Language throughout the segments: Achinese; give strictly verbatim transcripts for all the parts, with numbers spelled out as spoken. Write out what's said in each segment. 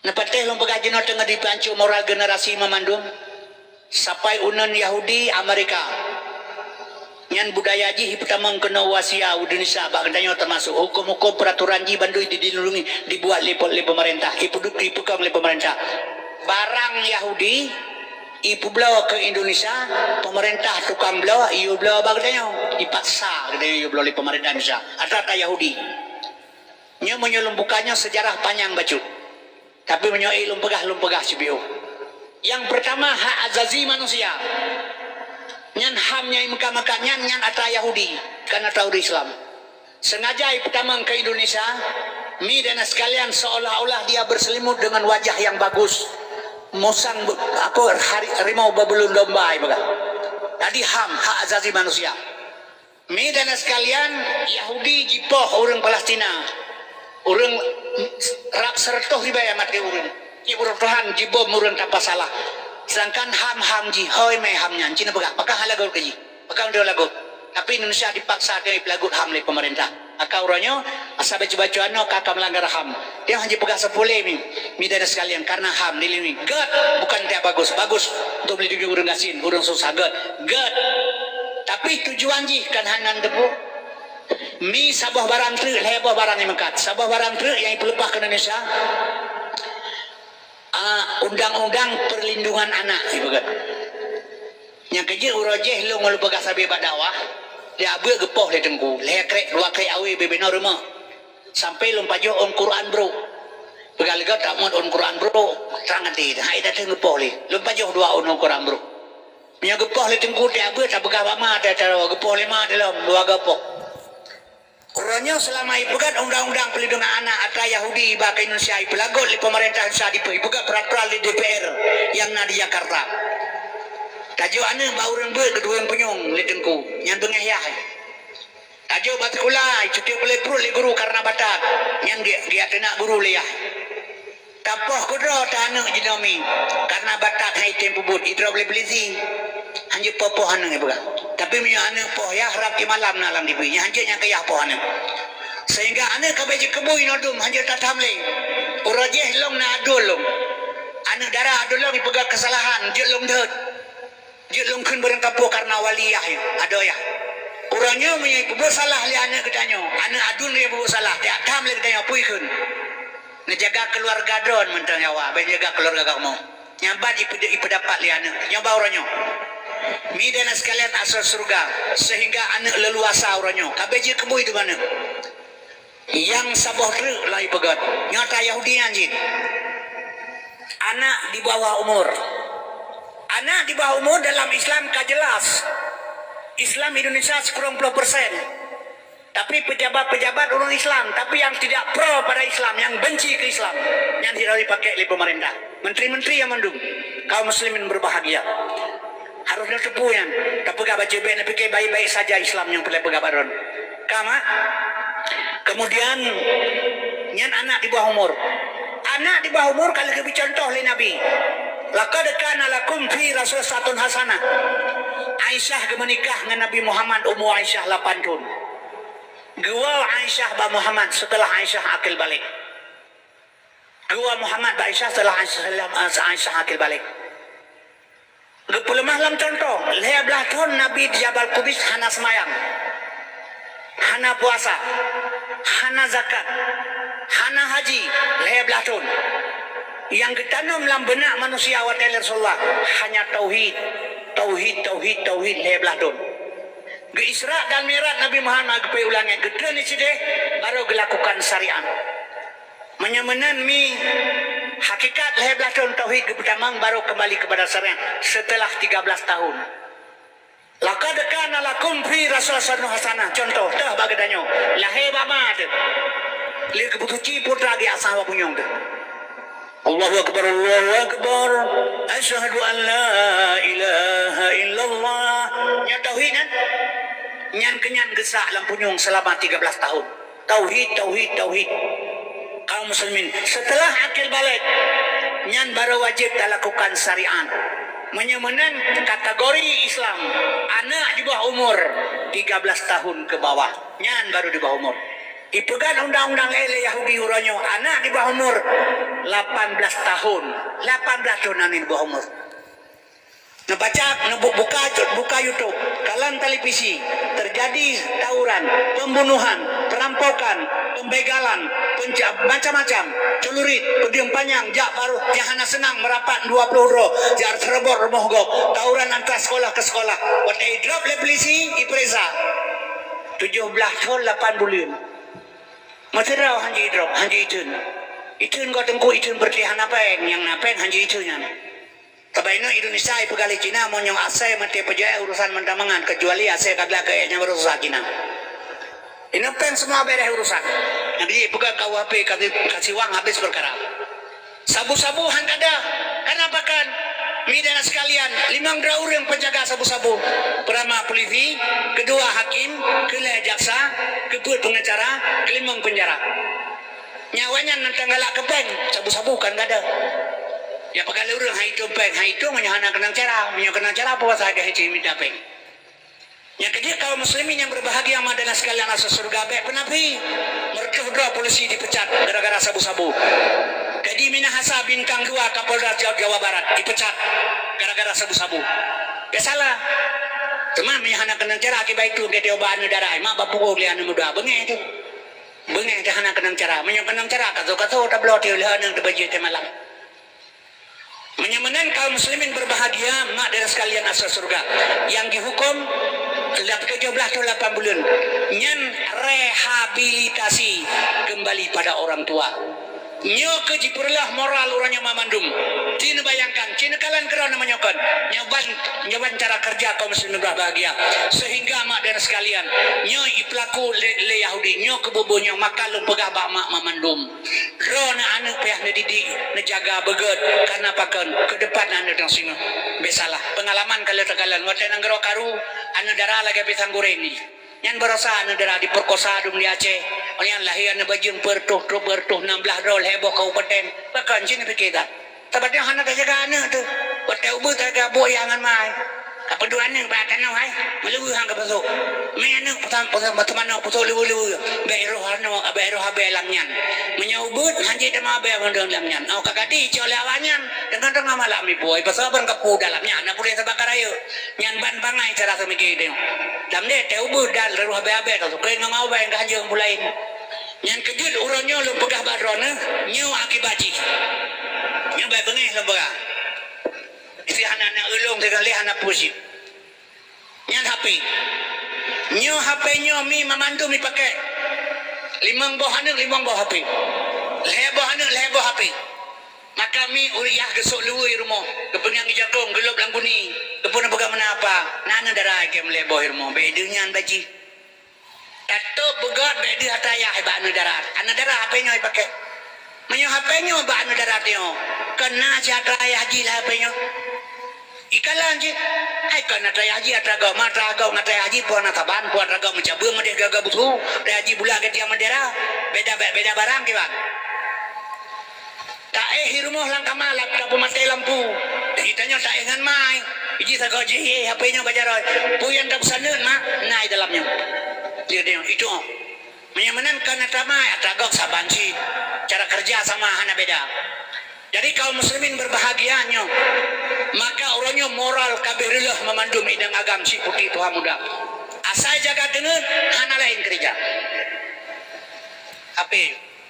Patéh lôn peugah jinoe teungoh jipancô moral generasi meumandum. Sapai uneun Yahudi Amerika. Nyan budaya jih ipeutamong keunoe u Asia, u Indonesia, bak geutanyoe teumasok. Huköm-huköm, peuraturan jih bandum di-, dilindungi, dibuat lé pe-, lé peumeurintah, ipeudu-, ipeukong lé peumeurintah. Barang Yahudi ipeubloe keu Indonesia, peumeurintah tukang bloe, iyue bloe bak geutanyoe, ipaksa geutanyoe iyue bloe lé peumeurintah Indonesia. Atra-atra Yahudi. Nyoe meunyoe lôn buka nyoe seujarah panyang bacut. Tapi meunyoe ék lôn peugah, lôn peugah sibiôh. Nyang peurtama, hak azazi manusia. Nyan HAM nyang imeukat-meukat nyan, nyan atra Yahudi, kon atra ureuëng Islam. Sengaja ipeutamong keu Indonesia, mi dan sekalian, seolah-olah dia berselimut dengan wajah yang bagus. Musang be-, apa, hari, harimau berbulu domba, ipeugah. Jadi HAM, hak azazi manusia. Mi dan sekalian, Yahudi jipoh ureuëng Palestina. Ureuëng rab seureutôh ribèe maté ureuëng. Cit ureuëng Tuhan jibom ureuëng tanpa salah. Sedangkan HAM, HAM jih, hôi mé HAM nyan, cit neupeugah, pakon hana lagot keu jih? Pakon hana lagot? Tapi Indonesia dipaksa keu ipeulagot HAM lé peumeurintah. Maka uroe nyoe, asai bacut-bacut nyoe ka, ka meulanggar HAM. Dia hana jipeugah sapeue lé mi, mi dan sekalian, karena HAM dilindungi. Gèt, bukan tidak bagus, bagus untuk melindungi ureuëng gasien, ureuëng susah, gèt. Gèt. Tapi tujuan jih kan hana teupeu. Mi saboh barang treuk, lhèe boh barang nyang meukat. Saboh barang treuk nyang ipeuleupah keu Indonesia, ah, undang-undang perlindungan anak, ipeugah. Nyang keujeuet uroe jéh lôn ngon lôn peugah sabe bak dakwah, di Abeuek geupoh lé Teungku, lhèe krek, dua krek awe bubena rumoh. Sampai lôn pajoh ôn Quran brôk. Peugah lé gob, "Tamuet ôn Quran brôk, trang até." Hai datang geupoh lé. Lôn pajoh dua ôn Quran brôk. Meunyoe geupoh lé Teungku di Abeuek, tapeugah bak ma, ta-, ta-, geupoh lé ma di lom, dua geupoh. Uroe nyoe seulama ipeugèt undang-undang perlindungan anak atra Yahudi bak Indonesia ipeulagot lé peumeurintah Indonesia, ipeugèt peraturan lé D P R nyang na di Jakarta. Tajok aneuk bak ureueng beuet keu ureueng punyueng lé Teungku, nyan beungèh yah. Tajok bak sikula, icutiek bulèe pruet lé guru karena batat, nyan geuh, geuh teunak guru lé yah. Tapoh keudroe ta aneuk jinoe mi, karena batat hai tem peubuet, idrob lé pulisi. Hanjeuet poh-poh aneuk ipeugah. Tapi meunyoe aneuk poh yah, rab tiep malam na lam T V, nyan hanjeuet nyang keu yah poh aneuk. Sehingga aneuk ka bèk jikeubui inoe dum, hanjeuet tatham lé. Uroe jéh lôn na aduen lôn. Aneuk dara aduen lôn ipeugah keusalahan, jeuet lôn deuet. Jeuet lôn kheun barangkapeue karena wali yah nyoe, adoe yah. Uroe nyoe meunyoe ipeubuet salah lé aneuk geutanyoe, aneuk aduen lôn ipeubuet salah, tiep tham lé geutanyoe, peue ikheun? Neujaga keuluwarga droen mantong nyawa, bèk neujaga keuluwarga kamoe. Nyan ban ipeude-, ipeudapat lé aneuk. Nyoe ba uroe nyoe. Mi dan sekalian asoe syeuruga, sehingga aneuk leuluasa uroe nyoe. Ka bèk jeuet keubui teuma aneuk. Nyang saboh treuk lôn ipeugèt. Nyoe atra Yahudi nyan jih. Anak di bawah umur. Anak di bawah umur dalam Islam ka jelas. Islam Indonesia sikureueng ploh persen. Tapi pejabat-pejabat ureueng Islam, tapi yang tidak pro pada Islam, yang benci ke Islam, nyan sidroe jipakèk lé peumeurintah. Menteri-menteri nyang mandum, kaum muslimin berbahagia. Harôh neuteupeu nyan, tapeugah bacut bèk neupike baik-baik saja Islam nyang peureulèe peugah bak droen. Ka mak? Kemudian, nyan anak di bawah umur. Anak di bawah umur ka lheueh geubri contoh lé Nabi. "Laqad kana lakum fi Rasul uswatun hasanah." Aisyah geumeunikah ngon Nabi Muhammad umu Aisyah lapan thon. Geuwoe Aisyah bak Muhammad seuteulah Aisyah akil balek. Geuwoe Muhammad bak Aisyah seuteulah Aisyah, Aisyah akil balek. Geupeuleumah lam contoh, lhèe blaih thon Nabi di Jabal Kubais hana seumayang, hana puasa, hana zakat, hana haji, lhèe blaih thon. Nyang geutanom lam beunak manusia watèe lé Rasulullah hanya tauhid, tauhid, tauhid, tauhid, lhèe blaih thon. Geu-Isra dan Mi'raj Nabi Muhammad geupeu u langèt, geutreun di sideh, barô geulakukan syariat. Meunyoe meunan mi hakikat lhèe blaih thon tauhid geupeutamong, barô keumbali keupada syariat seuteulah tiga belas tahun. "Laqad kana lakum fi Rasul uswatun hasanah." Contoh, teuh bak geutanyoe, lahé bak ma teuh, lheueh geupeusuci putra geuasah bak punyueng teuh. Allahu Akbar, Allahu Akbar. Asyhadu an la ilaha illallah. Nyan tauhid nyan. Nyan keuh nyan geusak lam punyueng seulama tiga belas tahun. Tauhid, tauhid, tauhid. Kaum muslimin, seuteulah akil balek, nyan barô wajéb talakukan syariat. Meunyoe meunan kategori Islam, anak di bawah umur tiga belas tahun ke bawah, nyan barô di bawah umur. Ipeugah undang-undang lé Yahudi uroe nyoe, anak di bawah umur lapan belas tahun. Lapan belas tahun aneuk di bawah umur. Neubaca, neubu-, buka, buka YouTube, kalon televisi, terjadi tawuran, pembunuhan, perampokan, pembegalan, penca-, macam-macam, celurit, peudeueng panyang, jak barôh nyang hana seunang meurapat dua ploh droe, jak seureuboh rumoh gob, tawuran antar sekolah ke sekolah. Watèe idrop lé polisi, ipeuriksa. Tujoh blaih thon lapan buleuen. Meusidroe hanjeuet idrop, hanjeuet itheun. Itheun gob teungku, itheun beureuti hana péng, nyang na péng hanjeuet itheun nyan. Sabab inoe Indonesia ipeugah lé Cina, meunyoe asai maté peujeuet urusan mantong mangat, kecuali asai ka gleh keu nyang urusan Cina. Inoe péng semua beres urusan. Nyang jih ipeugah K U H P kasi-, kasi wang habis perkara. Sabu-sabu han kada. Kenapa kan? Mi dan sekalian, limong droe ureueng penjaga sabu-sabu. Pertama polisi, kedua hakim, keulhèe jaksa, keupeuet pengacara, keulimong penjara. Nyan awaknyan nyang tanggalak keu péng, sabu-sabu kan kada. Ya, peugah lé ureueng, hai itu péng, hai itu meunyoe hana keunong cara, meunyoe keunong cara puasa ka hiti mita péng. Nyang keujeuet kaum muslimin yang berbahagia, ma dan sekalian, asa syurga, bèk peunafi. Meureutoh droe polisi dipecat gara-gara sabu-sabu. Teddy Minahasa bintang dua Kapolda Jawa, Jawa Barat dipecat gara-gara sabu-sabu. Bèk salah. Cuma meunyoe hana keunong cara akibat itu, geuti ubak aneuk dara, mak bak pukul lé aneuk muda, beungéh tu. Beungéh teuh hana keunong cara. Meunyoe keunong cara, kaso-kaso tabloe teuh lheueh aneuk teuh bajèe teuh malam. Meunyoe meunan kaum muslimin berbahagia, mak dan sekalian, asa syurga. Nyang dihuköm lam tujoh blaih thon lapan buleuen. Nyan rehabilitasi kembali pada orang tua. Nyoe keuh jipeureuloh moral uroe nyoe mamandum. Ci neubayangkan, ci neukalon keudroe na meunyoe kon. Nyoe ban, nyoe ban cara kerja kaum muslimin berbahagia. Sehingga mak dan sekalian, nyoe ipeulaku lé, lé Yahudi, nyoe keuh bubu nyoe maka lôn peugah bak mak mamandum. Droeneuh aneuk payah neudidik, neujaga beugöt, karena pakon, keu depan aneuk nyang singoh. Bèk salah, peungalaman ka lheueh takalon, watèe nanggroe karu, aneuk dara lagèe pisang goreng jih. Nyan baroesa aneuk dara diperkosa dum di Aceh. Nyan lahé aneuk bajeueng peureutôh, peureutôh nam blaih droe lhèe boh kabupaten. Pakon, ci neupiké that. Sabab nyoe hana tajaga aneuk teuh. Watèe ubeut tajaga buet nyang ngon mai. Ka peudua aneuk bak tanoh hai, meuleuweue han ka peusok. Mé aneuk peusam-, peusam-, peuteumanoe peusok leuweue-leuweue. Bèk roh aneuk, bèk roh abèe lam nyan. Meunyoe ubeut, hanjeuet teuma abèe mandum lam nyan. Oh, ka gadi icok lé awaknyan. Teungoh-teungoh malam ipuwoe, pasai barang kapu dalam nyan, na puléh teubakar rayeuk. Nyan ban bangai cara seumiké teuh. Lam deh teuh ubeut dan roh abèe-abèe ka sukée ngon abèe ka hanjeuet pulain. Nyan keujeuet uroe nyoe lôn peugah bak droeneuh, nyoe akibat jih. Nyoe bèk beungéh lôn peugah. Isi hana aneuk ulôn teugaleh hana peue cit. Nyan H P. Nyoe H P nyoe mi mamandum ipaké. Limong boh aneuk, limong boh H P. Lhèe boh aneuk, lhèe boh H P. Maka mi ureueng yah geusok luweue rumoh, geupeungieng jakong, geulop lam guni, geupeuna peugah meunan apa, na aneuk dara ikém lhèe boh rumoh, bèk deuh nyan bak jih. Tatôb beugöt bèk deuh atra yah bak aneuk dara. Aneuk dara H P nyoe ipaké. Meunyoe H P nyoe bak aneuk dara nyoe, kon na cit atra yah jih lam H P nyoe. Ikalon cit. Hai kon atra yah jih atra gob, ma atra gob ngon atra yah jih, peue na saban, peue atra gob meucabeue meudeh gaga busu, atra yah jih bulak geuti mandera. Beda, beda barang kiban. Taéh i rumoh lam kama, lam tapeumaté lampu. Geutanyoe taéh ngon mai. Iji sagoe jih, eh, H P nyoe bak jaroe. Peue nyang tapeusaneut, mak? Na i dalam nyoe. Dia, dia, itu, oh. Meunyoe meunan kon atra mai, atra gob saban cit. Cara kerja sama, hana beda. Jadi kaum muslimin berbahagia nyoe. Maka uroe nyoe moral ka abéh reuloh mamandum idang agam cit putéh tuha muda. Asai jaga deungon, hana laén keurija. H P.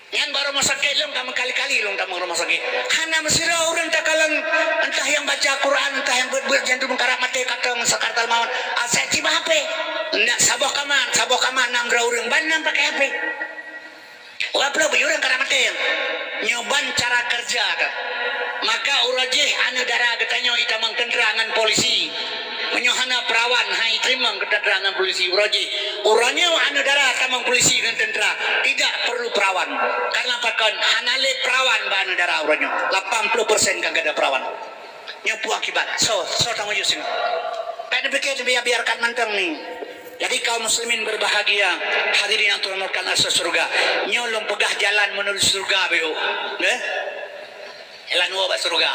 Nyan bak rumoh sakét lôn ka meukali-kali lôn tamong rumoh sakét. Hana meusidroe ureueng takalon, entah nyang baca Quran, entah nyang beuet-beuet jantung karab maté, ka tong sakaratul maut. Asai cit bak H P. Ndak saboh kama, saboh kama nam droe ureueng ban nam pakai H P. Walaupun bak ureueng karab maté. Nyoe ban cara kerja ka. Maka uroe jih aneuk dara geutanyoe itamong teuntra ngon polisi. Meunyoe hana peurawan, han iteurimong keu teuntra ngon polisi uroe jih. Uroe nyoe aneuk dara tamong polisi ngon teuntra, tidak perlu peurawan. Karena pakon, hana lé peurawan bak aneuk dara uroe nyoe. Lapan puluh persen ka gada peurawan. Nyoe peue akibat. So, so tanggong jaweueb singoh. Bèk neupike, neubiar-biarkan mantong ni. Jadi kaum muslimin berbahagia, hadirin yang terhormatkan asa syurga. Nyoe lôn peugah jalan menuju syurga beuh. Nggih? Jalan woe bak syurga.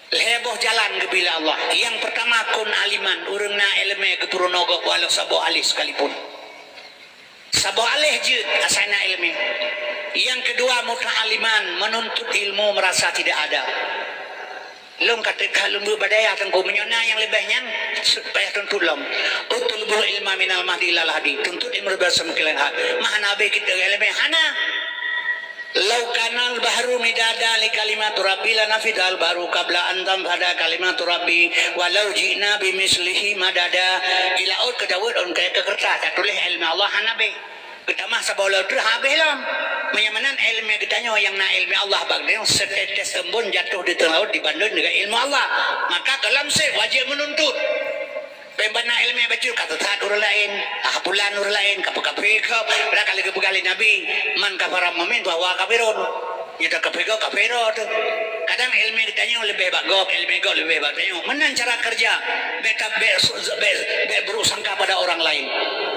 Lhèe boh jalan geubri lé Allah. Nyang peurtama, kun aliman, ureueng na ileumèe geuturonoe gob walau saboh alif sekalipun. Saboh aleh jeuet asai na iéleumé. Nyang keudua, muta'alliman, menuntut ilmu merasa tidak ada. Lôn ka teuka lôn beuet bak dayah Teungku, meunyoe na nyang leubeh nyan, payah tuntut lom. Utlubul ilma minal mahdi ilal lahdi. Tuntut ilmu dari seumangkeulan hat. Mah hana habéh kita iéleumé, hana. Lau kanal bahru midada li kalimatu rabbi lanafidal bahru qabla an tanfada kalimatu rabbi walau ji'na bimitslihi madada. Di laôt keudaweuet ôn keu keureutas, tatuléh iéleumé Allah hana habéh. Geutamah saboh lôn trôh habéh lom. Meunyoe meunan iéleumé geutanyoe nyang na iéleumé Allah bak geutanyoe, seuteutés embôn jatoh di teungoh laôt dibandéng deungon ilmu Allah. Maka keu lom sép wajéb meununtut. Bèk bana iéleumé bacut ka teusat ureueng laén, ah, pulan ureueng laén, ka peukafé gob, padahai ka lheueh geupeugah lé Nabi, "Man kafara mu'min fahuwa kafirun." Nyan takafé gob, kafé droe teuh. Kadang iéleumé geutanyoe leubeh bak gob, iéleumé gob leubeh bak tanyoe. Meunan cara keureuja. Bèk ta-, bèk su-, bèk, bèk buruk sangka pada orang lain.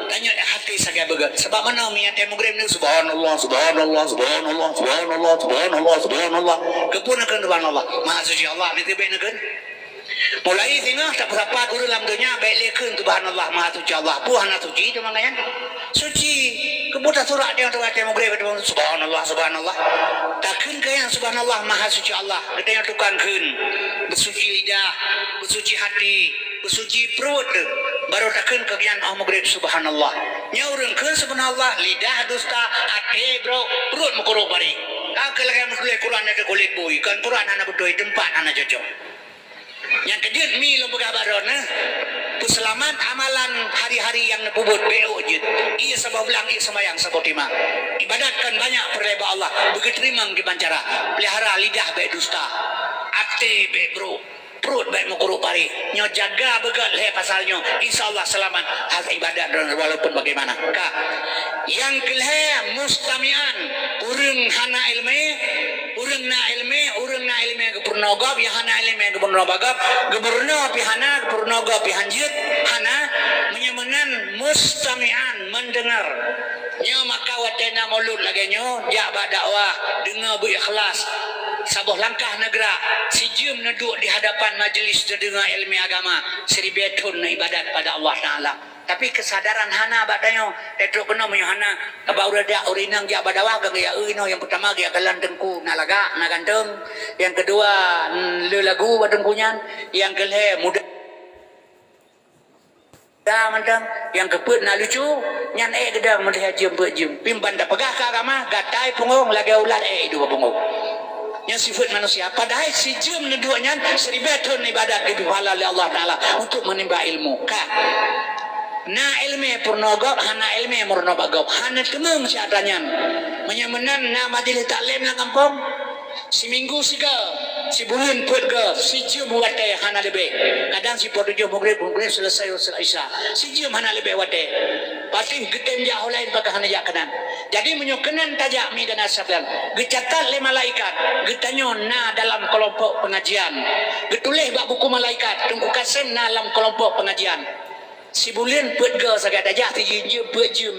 Tanyoe até sagai beugét. Sabab meunoe meunyoe watèe mugréb nyoe, "Subhanallah, subhanallah, subhanallah, subhanallah, subhanallah, subhanallah." Keupeue neukheun subhanallah? Maha Suci Allah, neuteubiet neukheun. Mulai singoh tapeusapat ureueng lam donya, bèk lé kheun, "Subhanallah, Maha Suci Allah." Peue hana suci teuma nyan? Suci. Keupeue tasurak watèe mugréb, "Subhanallah, subhanallah." Takheun keu nyang subhanallah, Maha Suci Allah. Geutanyoe tukang kheun. Beusuci lidah, beusuci até, beusuci pruet. Baru takheun keu nyan 'oh mugréb, "Subhanallah." Nyoe ureueng kheun subhanallah, lidah dusta, até brok, pruet meukurok pari. Ka keu lagèe meutuléh Quran di kulét bui, kon Quran hana beutôi, teumpat hana cocok. Nyang keujeuet mi lôn peugah bak droeneuh, peuseulamat amalan hari-hari nyang neupeubuet bèk ôk jeuet. Ié saboh blang, ié seumayang saboh teuma. Ibadat kon banyak peureulèe bak Allah, beugeuteurimong kiban cara. Peulihara lidah bèk dusta, até bèk brok, pruet bèk meukurok pari. Nyoe jaga beugét lhèe pasal nyoe, insya Allah seulamat hase ibadat droeneuh walaupun bagaimana. Ka. Nyang keulhèe, mustami'an, ureueng hana iéleumé, ureueng na iéleumé, ureueng na iéleumé geupeurunoe gob, nyang hana iéleumé geupeurunoe bak gob, geupeurunoe pih hana, geupeurunoe gob pih hanjeuet, hana, meunyoe meunan mustami'an, mendengar. Nyoe maka watèe na mulod lagèe nyoe, jak bak dakwah, deungö beu-ikhlas. Saboh langkah neugrak, sijeuem neuduek di hadapan majeulis teudeungö iéleumé agama, siribèe thon neuibadat pada Allah Taala. Tapi keusadaran hana bak tanyoe. Trok keunoe meunyoe hana, bak ureueng dak ureueng inong jak bak dakwah, ka geujak eu inoe nyang peutama geujak kalon teungku na lagak, na ganteng. Nyang keudua, mm, le lagu bak teungku nyan. Nyang keulhèe muda mantong. Nyang keupeuet na lucu, nyan ék geudong meudeh jeuem peuet jeuem. Pih ban tapeugah keu agama, gatai punggong lagèe ulat ék iduek bak punggong. Nyan sifeuet manusia. Padahai sijeuem neuduek nyan siribèe thon ibadat geubri pahala lé Allah Taala untuk meunimba ilmu. Ka. Na iéleumé peurunoe gob, hana iéleumé meurunoe bak gob. Hana teumeung siat nyan. Meunyoe meunan na majeulis taklim lam gampông, siminggu sigoe, sibuleuen peuet goe, sijeuem watèe hana leubeh. Kadang sipoh tujoh mugréb, mugréb seuleusoe, seuleusoe Isya. Sijeuem hana leubeh watèe. Patéh geutem jak ho laén pakon hana jak keunan. Jadi meunyoe keunan tajak mi dan asabdan, geucatat lé malaikat, geutanyoe na dalam keulompok peungajian. Geutuléh bak buku malaikat, Teungku Kasem na lam keulompok peungajian. Sibuleuen peuet goe sagai tajak, sijeuem peuet jeuem.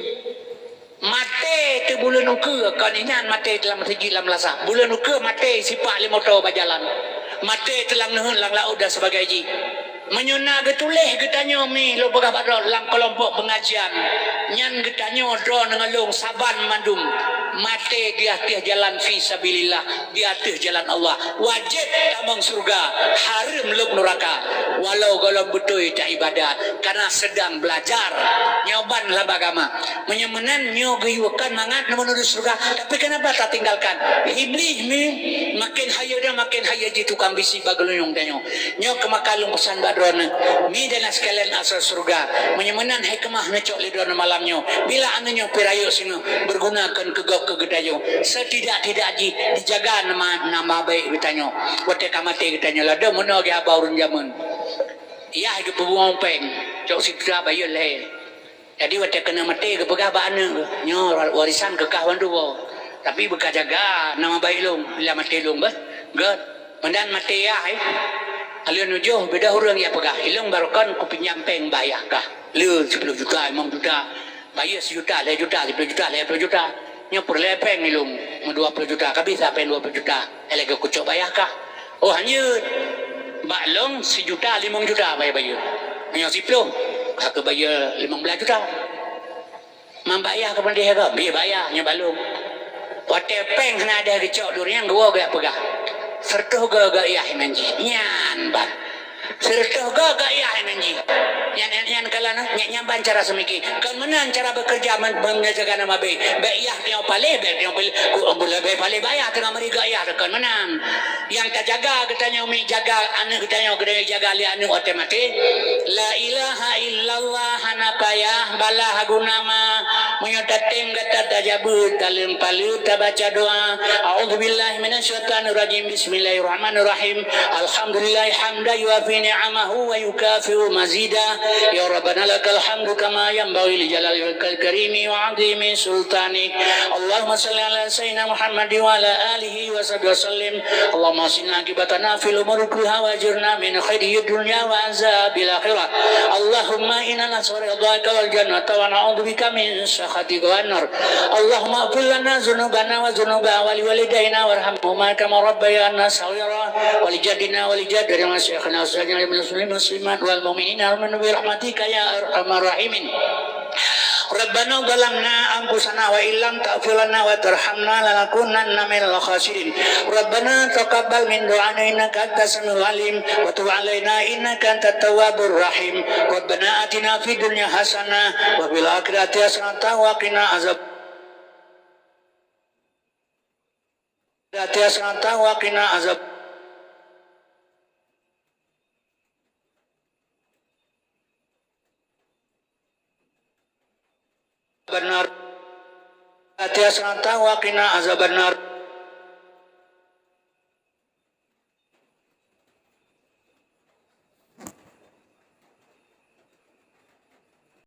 Maté teuh buleuen ukeue, kon inan maté teuh lam sijik lam meunasah. Buleuen ukeue maté sipak lé moto bak jalan. Maté teuh lam neuheut lam laôt dan sebagai jih. Meunyoe na geutuléh geutanyoe mi lôn peugah bak droe lam keulompok peungajian, nyan geutanyoe droeneuh ngon lôn saban mandum maté di ateueh jalan fi sabilillah, di ateueh jalan Allah. Wajéb tamong syeuruga, hareuem lom neuraka. Walau gohlom beutôi taibadat, karena sedang belajar. Nyoe ban lam agama. Meunyoe meunan nyoe geuyue kon mangat meunurot syeuruga, tapi kenapa tatinggalkan? Iblih mi makin hayeu dan makin hayeu jih tukang bisi bak geulinyueng tanyoe. Nyoe keuh maka lôn peusan bak droeneuh, mi dan sekalian asai syeuruga. Meunyoe meunan hikmah neucok lé droeneuh malam nyoe, bila aneuk nyoe pih rayeuk singoh, beuguna kon keu gob keu geutanyoe. Setidak-tidak jih dijaga nama, nama baik geutanyoe. Watèe ka maté geutanyoe, ladôm meunoe geuhaba ureueng jameun. Yah geupeubungoh péng, cok sijuta bayeue lhèe. Jadi watèe keuneuk maté geupeugah bak aneuk geuh, "Nyoe warisan keu kah bandum." Tapi beuka jaga nama baik lôn, bila maté lôn beuh. Gèt, meunan maté yah, eh. Alheuh nujoh beda ureueng nyang peugah, "Ilôn barokon kupinjam péng bak yah kah. Le siploh juta, limong juta. Bayeue sijuta, lhèe juta, siploh juta, lhèe ploh juta. Nyoe peureulèe péng ilôn, meudua ploh juta, ka bisa péng dua ploh juta." Eh, lagèe kucok bak yah kah. Oh, hanjeuet. Bak lôn sijuta limong juta bayeue-bayeue. Meunyoe siploh, ka keuh bayeue limong blah juta. Mam bak yah keupeudeh gob, bie bak yah nyoe balum. Watée péng hana deh geucok durian, geuwoe geupeugah, "Sireutoh goe geuiah inan jih." Nyan ban. Sireutoh goe geuiah inan jih. Nyan, nyan, nyan kalon, nyan, nyan ban cara seumiki. Kon meunan cara beukeureuja men-, men-, menjaga nama bée. Bée iah tanyoe paleh, bée tanyoe paleh, ku-, ku-, bée paleh bak yah teungoh meuri geuiah, kon meunan. Nyang tajaga geutanyoe, mi jaga aneuëk geutanyoe, geutanyoe jaga lé aneuëk watée maté. La ilaha illallah hana payah, bala guna ma. Meunyoe tatém gata tajabeut, taleueng paleue tabaca doa. A'udzubillahi minasyaitonirrajim. Bismillahirrahmanirrahim. Alhamdulillahi hamdan yuwafi ni'amahu wa yukafi'u mazida. Ya Rabbana lakal hamdu kama yanbaghi li jalali wajhikal karimi wa 'azimi sultanik. Allahumma shalli ala sayyidina Muhammad wa ala alihi wa sahbihi wa sallim. Allahumma ahsin aqibatana fil umuri kulliha wa ajirna min khizyid dunya wa azabil akhirah. Allahumma inna nas'aluka ridhaka wal jannata wa na'udzubika min sakhatika wan nar. Allahumma ighfir lana dzunubana wa dzunuba wali walidaina warhamhuma kama rabbayana shaghira wa li jaddina wa li jaddina wa syaikhina wa syaikhina muslimin muslimat wal mu'minina wal mu'minat bi rahmatika ya arhamar rahimin. Rabbana zalamna anfusana wa illam taghfir lana wa tarhamna lanakunanna minal khasirin. Rabbana taqabbal minna innaka antas samiul alim wa tub alaina innaka antat tawwabur rahim. Rabbana atina fid dunya hasanah wa fil akhirati hasanatan wa qina azab. Hasanatan wa qina azab. Benar. Hasanatan wa qina azabannar.